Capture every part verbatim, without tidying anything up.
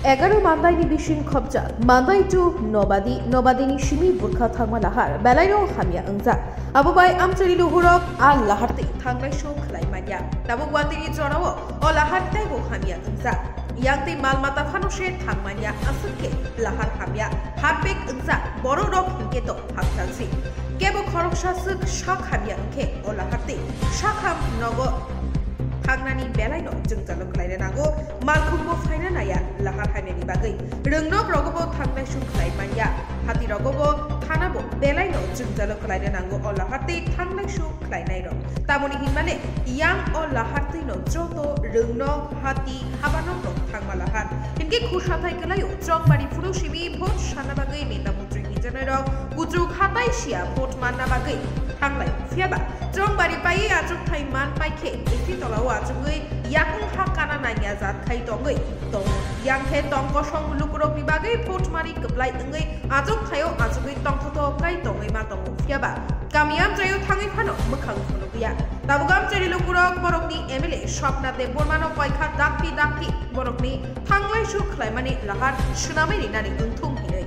Egaroh mandaini bising khopjak, mandai to Nobadi, Nobadini simi burkha thangma lahar, belaino hamya wngjak. Abo bai amchaini luhurok a lahartwi thanglaisu khlai manya. Tabuk watini jorao o lahar teibo hamya wngjak. Yang tei mal mata phano se thang manya, aswk khe lahar hamya, hapbek wngjak, bororok hinkhe to hamchalsi. Kebo khoroksa swk sak hamya wngkhe o lahartwi sakham nogo thangnani belaino jwngjalo khlaina nango, malkhungbo phaina naya lahar hamyani bagwi. Rwngnok rogobo thanglaisu khlai manya, hati rogobo thanabo belaino jwngjalo khlaina nango o lahartwi thanglaisu khlainairok. Tamoni hinmale yang o lahartwino joto rwngnok, hati, habanokrok thangma lahar. Hinkhe khusathai kwlaio Chongbari phuru simi vote sanna bagwi neta mantri hinjaknairok kuchuk hatai sia vote manna bagwi thanglai. Phiyaba Chongbari paiwi achukthai man paikhe, isi tolao achugwi yakung ha kana nangya jat khai tongwi tongo. Yang khe tong kosong lukurokni bagwi vote mani kwplai wngwi achukthaio achugwi tongthoto kai tongwi ma tongo. Phiyaba kami amchaio thangwi phano mwkhang phunukya. Tabuk amchaini lukurok borokni M L A Swapna Debbarmano koikha dakti dakti borokni thanglaisu khlaimani lahar swnamwi rinani wngthung hinwi.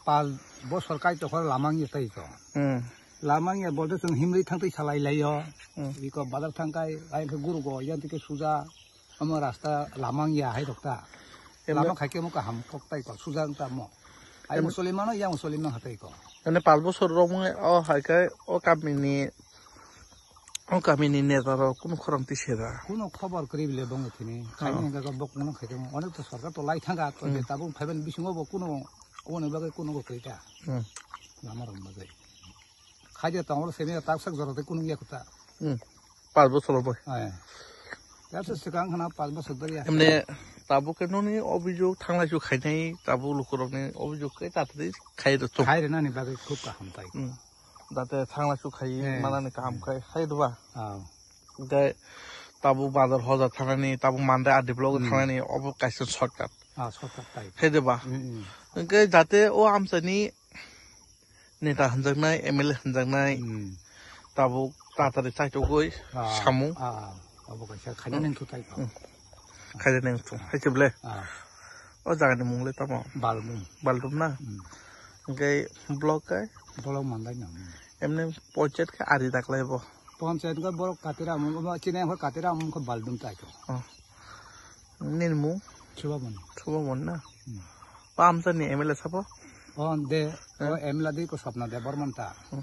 Pal bosor kai tokhor lamang ya tai to. Hmm. Lamang ya bolte chwng himri thangtwi salai laio. Hmm. Iko bazar thangkai, ayang khe guru go, yang tike suja, omo rasta lamang ya hai rok ta. Emne- Lama khai khe mo kaham kok tai ko, suja wng ta mo. Ai Em- musolimano, yang musolimano hatai ko. Ene pal bosor romwi o hai khe o kamini O kamini neta rok kunu khorang twi se da. Kuno khobor kwrwi bile bongo thini. Khaini Oh. hwnkhe bok kuno khai tongmo. Onek to sorkar to lai thanga to Hmm. je tabuk phaiban bisingo bo kuno oboni bagwi kuno bo kwrwi ta. Hmm. Lama rok bagwi. Khaide tongol semi tak sak jora tei kuno ya kuta. Hmm. Pal bosor bai. Ai. Ya se swkang khana pal bosor dori ya. Emne tabuk ke noni obijok thanglai su khainai tabuk lukurokni obijok ke tatri khai rw thung. Khai rwnani bagwi khub kaham tai. Hmm. Date thangla su khai Eh. manani kaham khai hai doba. Ah. Hingke tabuk bazar hoja thangnani, tabuk mandai adi blogo Hmm. thangnani, obo kaisa shortcut. Ah, shortcut type. Hai doba. Hmm, hmm. Hingke date o amchaini neta hinjaknai, M L A hinjaknai, Hmm. tabuk tatari chaitogoi Ah, samung. Ah, ah. Obo kaisa khaina Hmm. nang thutai ko. Hmm. Khaina nang thu. Hai se ble. Ah. O jaga ni mung le tamo? Baldum. Baldum na? Hmm. Hingke block kai? Block mandai na. Hmm. Emne panchayat khe ari daklai bo? Panchayat khe borok katira mung, omo chini khe katira mung khe Baldum tai khe. Oh. Nini mung? Subamon. Subamon na? Hmm. Pamsa ni M L A sabo? Oh, de, Eh? Oh, M L A de ko Swapna Debbarma ta. Hmm.